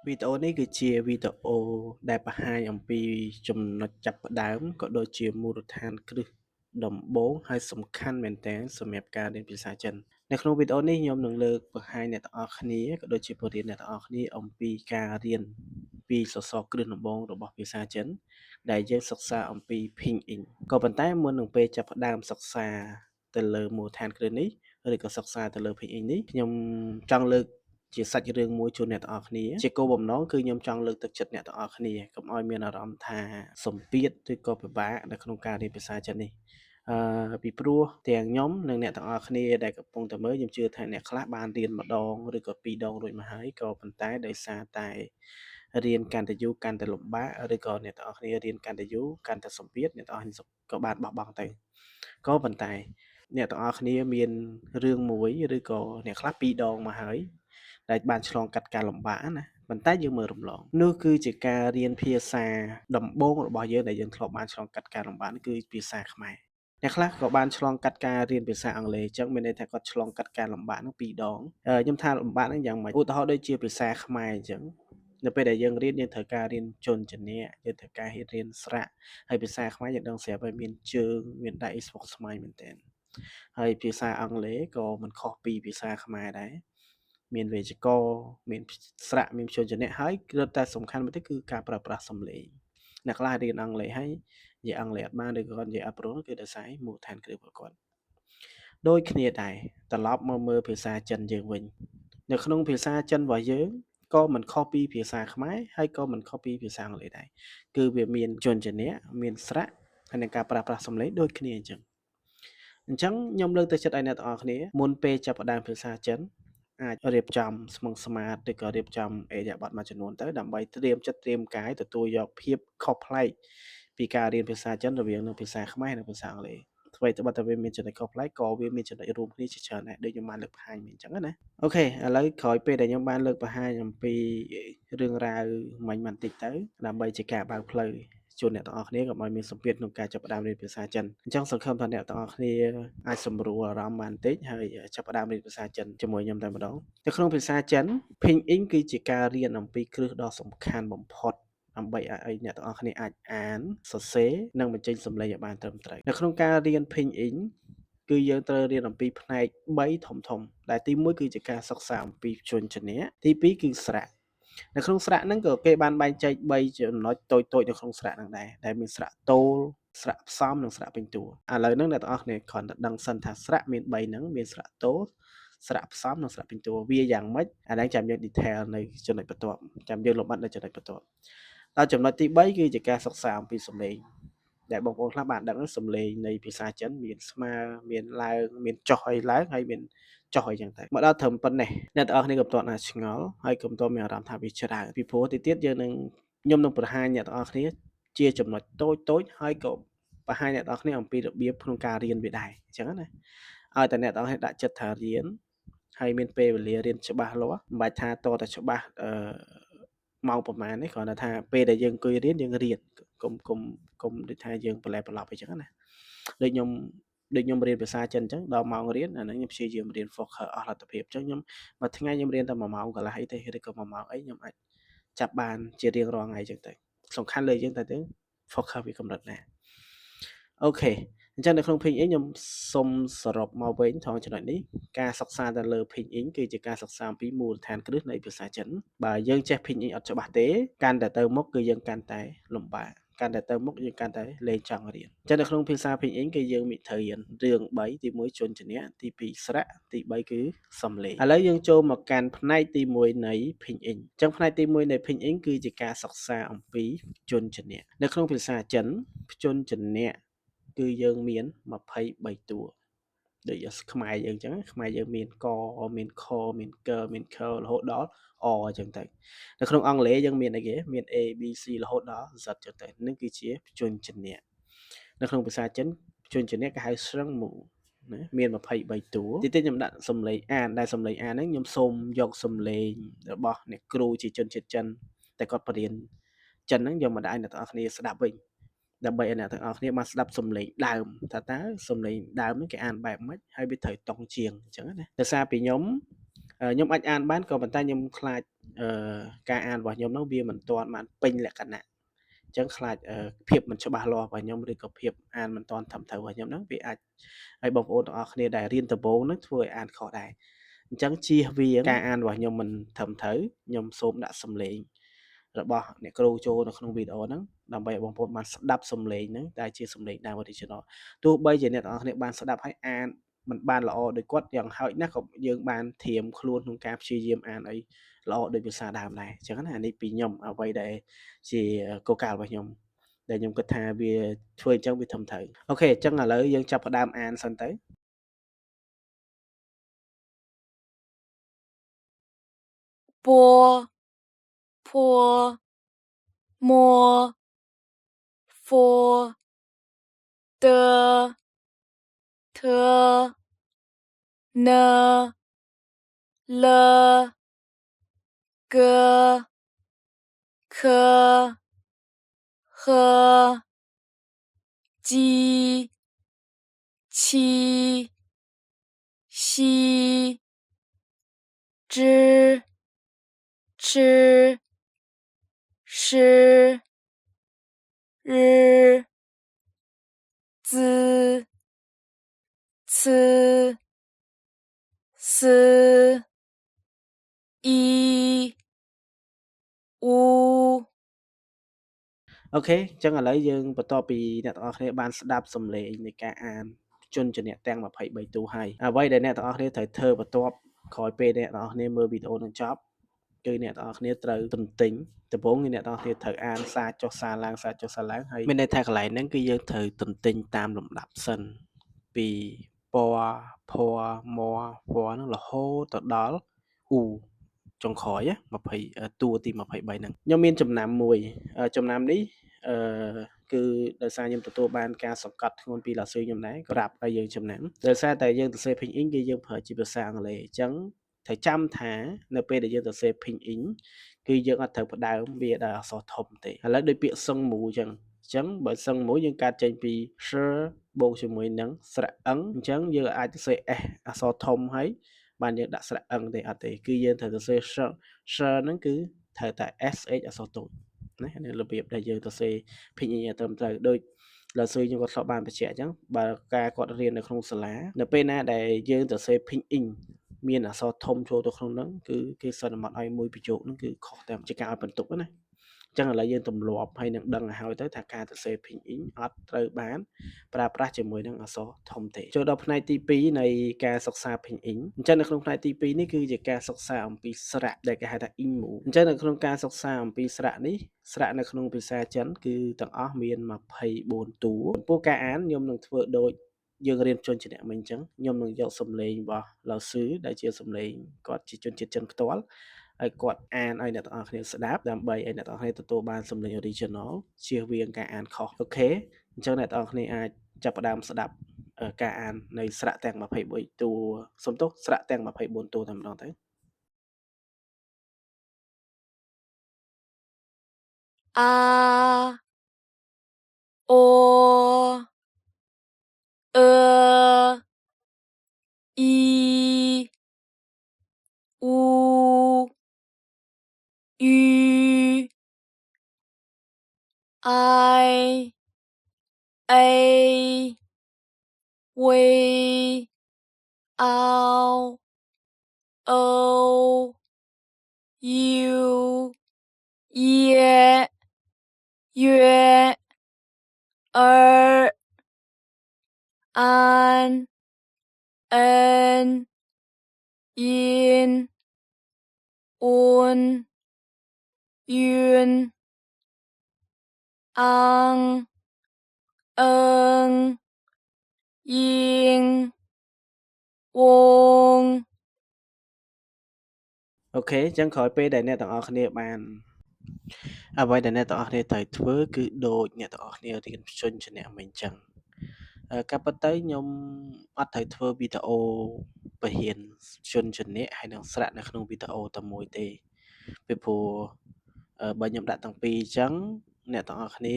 វីដេអូនេះគឺជាវីដេអូដែលបង្ហាញអំពីចំណុចចាប់ផ្ដើមក៏ដូចជាមូលដ្ឋានគ្រឹះដំបូងហើយសំខាន់មែនទែនសម្រាប់ការរៀនភាសាចិននៅក្នុងវីដេអូនេះខ្ញុំនឹងលើកបង្ហាញអ្នកទាំងអស់គ្នាក៏ដូចជាបង្រៀនអ្នកទាំងអស់គ្នាអំពីការរៀនពីសសរគ្រឹះដំបូងរបស់ភាសាចិនដែលយើងសិក្សាអំពី Pinyin ក៏ប៉ុន្តែមុននឹងពេលចាប់ផ្ដើមសិក្សាទៅលើមូលដ្ឋានគ្រឹះនេះឬក៏សិក្សាទៅលើ Pinyin នេះខ្ញុំចង់លើកជាសាច់រឿងមួយជូនអ្នកទាំងអស់គ្នាជាគោលបំណងគឺខ្ញុំចង់លើកទឹកចិត្តអ្នកទាំងអស់គ្នាកុំឲ្យមានអារម្មណ៍ថាសម្ពាធឬក៏ពិបាកនៅក្នុងការរៀនភាសាចិននេះពីព្រោះទាំងខ្ញុំនិងអ្នកទាំងអស់គ្នាដែលកំពុងតែមើលខ្ញុំជឿថាអ្នកខ្លះបានរៀនម្ដងឬក៏ពីរដងរួចមកហើយក៏ប៉ុន្តែដោយសារតែរៀនកាន់តែយូរកាន់តែលំបាកឬក៏អ្នកទាំងអស់គ្នារៀនកាន់តែយូរកាន់តែសម្ពាធអ្នកទាំងអស់គ្នាក៏បានបោះបង់ទៅក៏ប៉ុន្តែអ្នកទាំងអស់គ្នាមានរឿងមួយឬក៏អ្នកខ្លះពីរដងមកហើយដែលបានឆ្លងកាត់ការលំបាកណាប៉ុន្តែយើងមើលរំលងនោះគឺជាការរៀនភាសាដំបូងរបស់យើងដែលយើងធ្លាប់បានឆ្លងកាត់ការលំបាកគឺភាសាខ្មែរអ្នកខ្លះក៏បានឆ្លងកាត់ការរៀនភាសាអង់គ្លេសអញ្ចឹងមានន័យថាគាត់ឆ្លងកាត់ការលំបាកហ្នឹងពីរដងខ្ញុំថាលំបាកហ្នឹងយ៉ាងម៉េចឧទាហរណ៍ដូចជាភាសាខ្មែរអញ្ចឹងនៅពេលដែលយើងរៀនយើងត្រូវការរៀនជញ្ជនៈយើងត្រូវការរៀនស្រៈហើយភាសាខ្មែរយើងដឹងស្រាប់ហើយមានជើងមានដៃស្មុគស្មាញមែនទែនហើយភាសាអង់គ្លេសក៏មិនខុសពីភាសាខ្មែរដែរមានវេយ្យាករណ៍មានស្រៈមានព្យញ្ជនៈហើយរឹតតែសំខាន់មួយទៀតគឺការប្រើប្រាស់សំឡេងអ្នកខ្លះរៀនអង់គ្លេសហើយនិយាយអង់គ្លេសអត់បានឬក៏គាត់និយាយអត់ព្រោះគឺដោយសារមូលដ្ឋានគ្រឹះរបស់គាត់ដូចគ្នាដែរត្រឡប់មកមើលភាសាចិនយើងវិញនៅក្នុងភាសាចិនរបស់យើងក៏មិនខុសពីភាសាខ្មែរហើយក៏មិនខុសពីភាសាអង់គ្លេសដែរគឺវាមានព្យញ្ជនៈមានស្រៈហើយនឹងការប្រើប្រាស់សំឡេងដូចគ្នាអញ្ចឹងអញ្ចឹងខ្ញុំលើកទឹកចិត្តឲ្យអ្នកទាំងអស់គ្នាមុនពេលចាប់ផ្ដើមភាសាចិនអាចរៀបចំស្មឹងស្មាតឬក៏រៀបចំឥរិយាបថមួយចំនួនទៅដើម្បីត្រៀមចិត្តត្រៀមកាយទទួលយកភាពខុសប្លែកពីការរៀនភាសាចិនរវាងនឹងភាសាខ្មែរនិងភាសាអង់គ្លេសអ្វីត្បិតតែវាមានចំណុចខុសប្លែកក៏វាមានចំណុចរួមគ្នាជាច្រើនដែរដូចខ្ញុំបានលើកបង្ហាញមិញអញ្ចឹងណាOK ឥឡូវក្រោយពេលដែលខ្ញុំបានលើកបង្ហាញអំពីរឿងរ៉ាវមិញបន្តិចទៅដើម្បីជាការបើកផ្លូវជូនអ្នកទាំងអស់គ្នាកុំឲ្យមានសម្ពាធក្នុងការចាប់ផ្ដើមរៀនភាសាចិនអញ្ចឹងសង្ឃឹមថាអ្នកទាំងអស់គ្នាអាចសម្រួលអារម្មណ៍បានបន្តិចហើយចាប់ផ្ដើមរៀនភាសាចិនជាមួយខ្ញុំតែម្ដងនៅក្នុងភាសាចិន Pinyin គឺជាការរៀនអំពីគ្រឹះដ៏សំខាន់បំផុតដើម្បីឲ្យអ្នកទាំងអស់គ្នាអាចអានសរសេរនិងបញ្ចេញសំឡេងឲ្យបានត្រឹមត្រូវនៅក្នុងការរៀន Pinyin គឺយើងត្រូវរៀនអំពីផ្នែក3ធំធំដែលទី1គឺជាការសិក្សាអំពីព្យញ្ជនៈទី2គឺស្រៈនៅក្នុងស្រៈហ្នឹងក៏គេបានបែងចែក3ចំណុចតូចៗនៅក្នុងស្រៈហ្នឹងដែរដែលមានស្រៈទោលស្រៈផ្សំនិងស្រៈពេញតួឥឡូវហ្នឹងអ្នកទាំងអស់គ្នាគ្រាន់តែដឹងសិនថាស្រៈមាន3ហ្នឹងមានស្រៈទោលស្រៈផ្សំនិងស្រៈពេញតួវាយ៉ាងម៉េចអាហ្នឹងចាំយើង detail នៅចំណុចបន្ទាប់ចាំយើងលម្អិតនៅចំណុចបន្ទាប់ដល់ចំណុចទី3គឺជាការសិក្សាអំពីសំឡេងដែលបងប្អូនខ្លះបានដឹងសំឡេងនៃភាសាចិនមានស្មើមានឡើងមានចុះឲ្យឡើងហើយមានចុះអីចឹងទៅមកដល់ត្រឹមប៉ុណ្ណេះអ្នកទាំងអស់គ្នាក៏មិនទាន់អាចឆ្ងល់ហើយក៏មិនទាន់មានអារម្មណ៍ថាវាច្រើនពីព្រោះទីទៀតយើងនឹងខ្ញុំនឹងបង្ហាញអ្នកទាំងអស់គ្នាជាចំណុចតូចតូចហើយក៏បង្ហាញអ្នកទាំងអស់គ្នាអំពីរបៀបក្នុងការរៀនវាដែរអញ្ចឹងណាឲ្យតែអ្នកទាំងអស់គ្នាដាក់ចិត្តថារៀនហើយមានពេលវេលារៀនច្បាស់លាស់មិនបាច់ថាតតែច្បាស់អឺម៉ោងប្រហែលនេះគ្រាន់តែថាពេលដែលយើងអង្គុយរៀនយើងរៀនកុំកុំកុំដូចថាយើងប្រឡែប្រឡប់អីចឹងណាដូចខ្ញុំរៀនភាសាចិនអញ្ចឹងដល់ម៉ោងរៀនអាហ្នឹងខ្ញុំព្យាយាមរៀន focus អស់លទ្ធភាពអញ្ចឹងខ្ញុំមួយថ្ងៃខ្ញុំរៀនតែ1ម៉ោងកន្លះអីទេឬក៏1ម៉ោងអីខ្ញុំអាចចាប់បានជារៀងរាល់ថ្ងៃអញ្ចឹងទៅសំខាន់លើយើងតែទៅ focus វាកម្រិតណាOK អញ្ចឹងនៅក្នុង Pinyin ខ្ញុំសូមសរុបមកវិញត្រង់ចំណុចនេះការសិក្សាទៅលើ Pinyin គឺជាការសិក្សាអំពីមូលដ្ឋានគ្រឹះនៃភាសាចិនបើយើងចេះ Pinyin អត់ច្បាស់ទេកាន់តែទៅមុខគឺយើងកាន់តែលំបាកកាន់តែទៅមុខយើងកាន់តែលែងចង់រៀនអញ្ចឹងនៅក្នុងភាសា Pinyin គឺយើងមានត្រូវរៀនរឿង3ទី1ជនជនៈទី2ស្រៈទី3គឺសំឡេងឥឡូវយើងចូលមកកាន់ផ្នែកទី1នៃ Pinyin អញ្ចឹងផ្នែកទី1នៃ Pinyin គឺជាការសិក្សាអំពីជនជនៈនៅក្នុងភាសាចិនជនៈគឺយើងមាន23តួដូចខ្មែរយើងអញ្ចឹងខ្មែរយើងមានកមានខមានកមានខរហូតដល់អអញ្ចឹងទៅនៅក្នុងអង់គ្លេសយើងមានអីគេមាន A B C រហូតដល់ Z អញ្ចឹងទៅនឹងគឺជាព្យញ្ជនៈនៅក្នុងភាសាចិនព្យញ្ជនៈគេហៅ声母ណាមាន23តួទីទៀតខ្ញុំដាក់សំឡេងអានដែលសំឡេងអានហ្នឹងខ្ញុំសូមយកសំឡេងរបស់អ្នកគ្រូជាជនជាតិចិនតែគាត់បរៀនចិនហ្នឹងយកមកដាក់ឲ្យអ្នកទាំងអស់គ្នាស្ដាប់វិញដើម្បីឲ្យអ្នកទាំងអស់គ្នាបានស្ដាប់សំឡេងដើមថាតើសំឡេងដើមហ្នឹងគេអានបែបម៉េចហើយវាត្រូវតង់ជាងអញ្ចឹងណាដោយសារពីខ្ញុំ ខ្ញុំអាចអានបានក៏ប៉ុន្តែខ្ញុំខ្លាចការអានរបស់ខ្ញុំហ្នឹងវាមិនទាន់បានពេញលក្ខណៈអញ្ចឹងខ្លាចភាពមិនច្បាស់លាស់របស់ខ្ញុំឬក៏ភាពអានមិនទាន់ត្រឹមត្រូវរបស់ខ្ញុំហ្នឹងវាអាចឲ្យបងប្អូនទាំងអស់គ្នាដែលរៀនដំបូងហ្នឹងធ្វើឲ្យអានខុសដែរអញ្ចឹងជៀសវាងការអានរបស់ខ្ញុំមិនត្រឹមត្រូវខ្ញុំសូមដាក់សំឡេងរបស់អ្នកគ្រូចូលនៅក្នុងវីដេអូហ្នឹងដើម្បីឲ្យបងប្អូនបានស្ដាប់សំឡេងហ្នឹងដែលជាសំឡេងដើម original ទោះបីជាអ្នកទាំងអស់គ្នាបានស្ដាប់ហើយអានមិនបានល្អដូចគាត់យ៉ាងហោចណាស់ក៏យើងបានត្រៀមខ្លួនក្នុងការព្យាយាមអានឲ្យល្អដូចភាសាដើមដែរអញ្ចឹងណាអានេះពីខ្ញុំអ្វីដែលជាគោលការណ៍របស់ខ្ញុំដែលខ្ញុំគិតថាវាធ្វើអញ្ចឹងវាត្រឹមត្រូវ OK អញ្ចឹងឥឡូវយើងចាប់ផ្ដើមអានសិនទៅ 波坡摸佛的特呢了哥科和鸡七西之吃诗日滋呲思一五。 OK អញ្ចឹងឥឡូវយើងបន្ទាប់ពីអ្នកទាំងអស់គ្នាបានស្ដាប់សំឡេងនៃការអានជនជាអ្នកទាំង23តួហើយអ្វីដែលអ្នកទាំងអស់គ្នាត្រូវធ្វើបន្ទាប់ក្រោយពេលអ្នកទាំងអស់គ្នាមើលវីដេអូនឹងចប់គឺអ្នកទាំងអស់គ្នាត្រូវទន្ទិញដំបូងគឺអ្នកទាំងអស់គ្នាត្រូវអានសារចុះសារឡើងសារចុះសារឡើងហើយមានន័យថាកន្លែងហ្នឹងគឺយើងត្រូវទន្ទិញតាមលំដាប់សិនពីពភមពហ្នឹងរហូតទៅដល់អ៊ូចុងក្រោយ20តួទី23ហ្នឹងខ្ញុំមានចំណាំមួយចំណាំនេះអឺគឺដោយសារខ្ញុំទទួលបានការសង្កត់ធ្ងន់ពី老師ខ្ញុំដែរប្រាប់ឲ្យយើងចំណាំដោយសារតែយើងសរសេរ pinyin គឺយើងប្រើជាភាសាអង់គ្លេសអញ្ចឹងត្រូវចាំថានៅពេលដែលយើងសរសេរ pinyin គឺយើងអត់ត្រូវផ្ដើមវាដោយអក្សរធំទេឥឡូវដូចពាក្យសឹងមូអញ្ចឹងអញ្ចឹងបើសឹងមូយើងកាត់ចេញពី sh បូកជាមួយនឹងស្រៈអឹងអញ្ចឹងយើងអាចសរសេរ s អក្សរធំហើយបានយើងដាក់ស្រៈអឹងទេអត់ទេគឺយើងត្រូវសរសេរ sh sh ហ្នឹងគឺត្រូវតែ sh អក្សរតូចណានេះរបៀបដែលយើងសរសេរ pinyin ឲ្យត្រឹមត្រូវដូច老師ខ្ញុំក៏ធ្លាប់បានបញ្ជាក់អញ្ចឹងបើការគាត់រៀននៅក្នុងសាលានៅពេលណាដែលយើងសរសេរ pinyin មានអក្សរធំចូលទៅក្នុងហ្នឹងគឺគេសន្មត់ឲ្យមួយប្រយោគហ្នឹងគឺខុសតែជាការឲ្យបន្ទុកណាអញ្ចឹងឥឡូវយើងទម្លាប់ហើយនឹងដឹងឲ្យហើយទៅថាការសរសេរ pinyin អត់ត្រូវបានប្រើប្រាស់ជាមួយនឹងអក្សរធំទេចូលដល់ផ្នែកទី2នៃការសិក្សា pinyin អញ្ចឹងនៅក្នុងផ្នែកទី2នេះគឺជាការសិក្សាអំពីស្រៈដែលគេហៅថា 音母 អញ្ចឹងនៅក្នុងការសិក្សាអំពីស្រៈនេះស្រៈនៅក្នុងភាសាចិនគឺទាំងអស់មាន24តួចំពោះការអានខ្ញុំនឹងធ្វើដូចយើងរៀនជនជាតិមិញអញ្ចឹងខ្ញុំនឹងយកសំឡេងរបស់老師ដែលជាសំឡេងគាត់ជាជនជាតិចិនផ្ទាល់ហើយគាត់អានឲ្យអ្នកទាំងអស់គ្នាស្ដាប់ដើម្បីឲ្យអ្នកទាំងអស់គ្នាទទួលបានសំឡេង original ជៀសវាងការអានខុស OK អញ្ចឹងអ្នកទាំងអស់គ្នាអាចចាប់ផ្ដើមស្ដាប់ការអាននៃស្រៈទាំង23តួសុំទោសស្រៈទាំង24តួតែម្ដងទៅ 啊哦呃一五 U I A V O O U 耶约儿安恩音温晕昂嗯英翁。 OK អញ្ចឹងក្រោយពេលដែលអ្នកទាំងអស់គ្នាបានអ្វីដែលអ្នកទាំងអស់គ្នាត្រូវធ្វើគឺដូចអ្នកទាំងអស់គ្នារៀនព្យញ្ជនៈមិញអញ្ចឹងការពិតទៅខ្ញុំអត់ត្រូវធ្វើវីដេអូបរៀនព្យញ្ជនៈហើយនឹងស្រៈនៅក្នុងវីដេអូតែមួយទេពីព្រោះបើខ្ញុំដាក់ទាំងពីរអញ្ចឹងអ្នកទាំងអស់គ្នា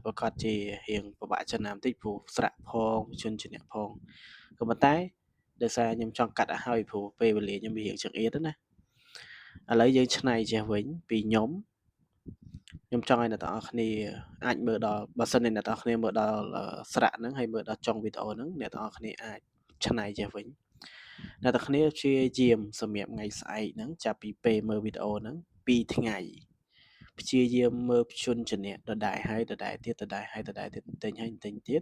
ប្រកាសជារៀងពិបាកចំណាំតិចព្រោះស្រៈផងព្យញ្ជនៈផងក៏ប៉ុន្តែ ដោយសារខ្ញុំចង់កាត់ឲ្យហើយព្រោះពេលវេលាខ្ញុំវារៀងចង្អៀតណាឥឡូវយើងឆ្នៃចេះវិញពីខ្ញុំខ្ញុំចង់ឲ្យអ្នកទាំងអស់គ្នាអាចមើលដល់បើសិនជាអ្នកទាំងអស់គ្នាមើលដល់ស្រៈហ្នឹងហើយមើលដល់ចុងវីដេអូហ្នឹងអ្នកទាំងអស់គ្នាអាចឆ្នៃចេះវិញអ្នកទាំងគ្នាព្យាយាមសម្រាប់ថ្ងៃស្អែកហ្នឹងចាប់ពីពេលមើលវីដេអូហ្នឹង2ថ្ងៃព្យាយាមមើលព្យញ្ជនៈដដែលហើយដដែលទៀតដដែលហើយដដែលទៀតទិញហើយទិញទៀត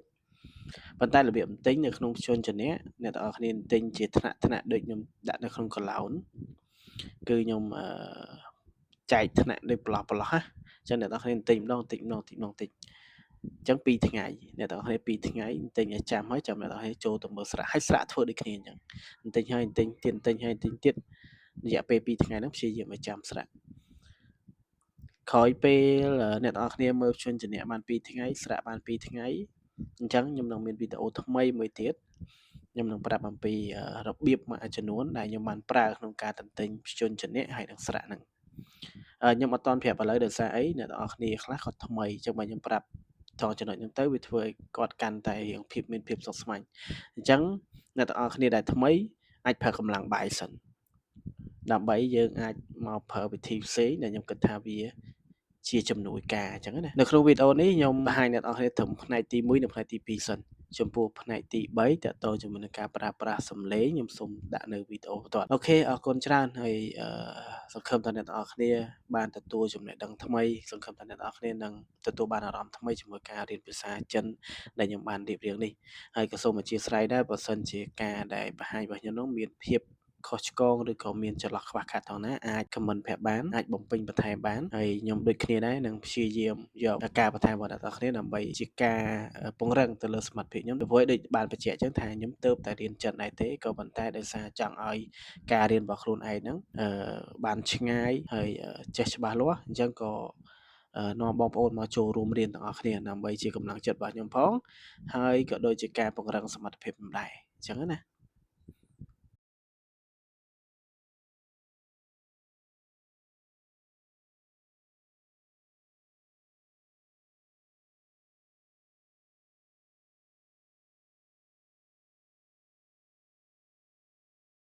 ប៉ុន្តែរបៀបទិញនៅក្នុងព្យញ្ជនៈអ្នកទាំងអស់គ្នាទិញជាថ្នាក់ថ្នាក់ដូចខ្ញុំដាក់នៅក្នុងកឡោនគឺខ្ញុំចែកថ្នាក់ដូចប្រឡោះប្រឡោះណាអញ្ចឹងអ្នកទាំងអស់គ្នាទិញម្ដងតិចម្ដងតិចម្ដងតិចអញ្ចឹង2ថ្ងៃអ្នកទាំងអស់គ្នា2ថ្ងៃទិញឲ្យចាំហើយចាំអ្នកទាំងអស់គ្នាចូលទៅមើលស្រៈហើយស្រៈធ្វើដូចគ្នាអញ្ចឹងទិញហើយទិញទៀតទិញហើយទិញទៀតរយៈពេល2ថ្ងៃហ្នឹងព្យាយាមឲ្យចាំស្រៈក្រោយពេលអ្នកទាំងអស់គ្នាមើលព្យញ្ជនៈបាន2ថ្ងៃស្រៈបាន2ថ្ងៃអញ្ចឹងខ្ញុំនឹងមានវីដេអូថ្មីមួយទៀតខ្ញុំនឹងប្រាប់អំពីរបៀបមួយចំនួនដែលខ្ញុំបានប្រើក្នុងការទន្ទិញព្យញ្ជនៈហើយនិងស្រៈហ្នឹងខ្ញុំអត់ទាន់ប្រាប់ឥឡូវដោយសារអីអ្នកទាំងអស់គ្នាខ្លះគាត់ថ្មីអញ្ចឹងបើខ្ញុំប្រាប់ត្រង់ចំណុចហ្នឹងទៅវាធ្វើឲ្យគាត់កាន់តែរៀងភាពមានភាពស្មុគស្មាញអញ្ចឹងអ្នកទាំងអស់គ្នាដែលថ្មីអាចប្រើកម្លាំងបាយសិនដើម្បីយើងអាចមកប្រើវិធីផ្សេងដែលខ្ញុំគិតថាវាជាជំនួយការអញ្ចឹងណានៅក្នុងវីដេអូនេះខ្ញុំបង្ហាញអ្នកនរគ្នាត្រឹមផ្នែកទី1និងផ្នែកទី2សិនចំពោះផ្នែកទី3តកតងជាមួយនឹងការប្រើប្រាស់សំឡេងខ្ញុំសូមដាក់នៅវីដេអូបន្ទាប់អូខេអរគុណច្រើនហើយសង្ឃឹមថាអ្នកនរគ្នាបានទទួលចំណេះដឹងថ្មីសង្ឃឹមថាអ្នកនរគ្នានឹងទទួលបានអារម្មណ៍ថ្មីជាមួយការរៀនភាសាចិនដែលខ្ញុំបានរៀបរៀងនេះហើយក៏សូមអធ្យាស្រ័យដែរបើសិនជាការដែលបង្ហាញរបស់ខ្ញុំនោះមានភាពខុសឆ្គងឬក៏មានចន្លោះខ្វះខាតថងណាអាច comment ប្រាប់បានអាចបំពេញបន្ថែមបានហើយខ្ញុំដូចគ្នាដែរនឹងព្យាយាមយកការបន្ថែមរបស់អ្នកទាំងអស់គ្នាដើម្បីជាការពង្រឹងទៅលើសមត្ថភាពខ្ញុំព្រោះដូចបានបញ្ជាក់អញ្ចឹងថាខ្ញុំទៅតែរៀនចិនដែរទេក៏ប៉ុន្តែដោយសារចង់ឲ្យការរៀនរបស់ខ្លួនឯងហ្នឹងបានឆ្ងាយហើយចេះច្បាស់លាស់អញ្ចឹងក៏នាំបងប្អូនមកចូលរួមរៀនទាំងអស់គ្នាដើម្បីជាកម្លាំងចិត្តរបស់ខ្ញុំផងហើយក៏ដូចជាការពង្រឹងសមត្ថភាពខ្ញុំដែរអញ្ចឹងណា